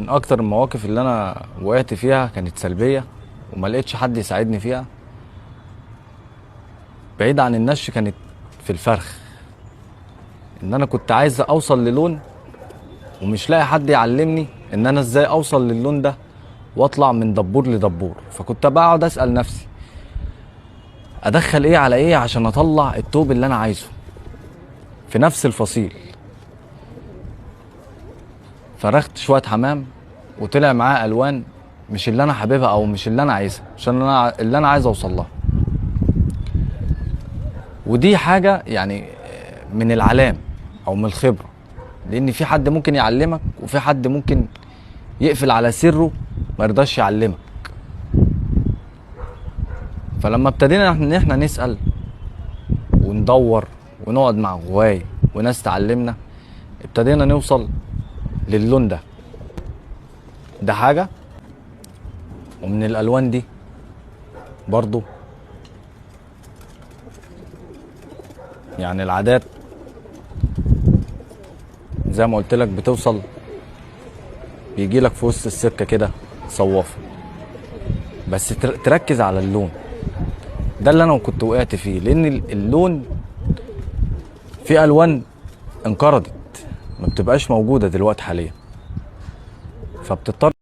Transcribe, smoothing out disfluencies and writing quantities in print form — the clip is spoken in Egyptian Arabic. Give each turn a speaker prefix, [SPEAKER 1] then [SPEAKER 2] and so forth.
[SPEAKER 1] من اكتر المواقف اللي انا وقعت فيها كانت سلبية وما لقيتش حد يساعدني فيها بعيد عن النش، كانت في الفرخ. ان انا كنت عايز اوصل للون ومش لاقي حد يعلمني ان انا ازاي اوصل للون ده واطلع من دبور لدبور. فكنت بقعد اسال نفسي ادخل ايه على ايه عشان اطلع التوب اللي انا عايزه في نفس الفصيل. فرخت شوية حمام وطلع معاه الوان مش اللي انا حاببها او مش اللي انا عايزها، عشان انا اللي انا عايز اوصل لها. ودي حاجة يعني من العلام او من الخبرة، لان في حد ممكن يعلمك وفي حد ممكن يقفل على سره ما يرضاش يعلمك. فلما ابتدينا ان احنا نسال وندور ونقعد مع غواي وناس تعلمنا، ابتدينا نوصل للون ده. ده حاجة، ومن الالوان دي برضو يعني العادات زي ما قلت لك بتوصل بيجي لك في وسط السكة كده صوافه، بس تركز على اللون ده اللي انا كنت وقعت فيه. لان اللون في الوان انقرضت ما بتبقاش موجودة دلوقتي حاليا، فبتضطر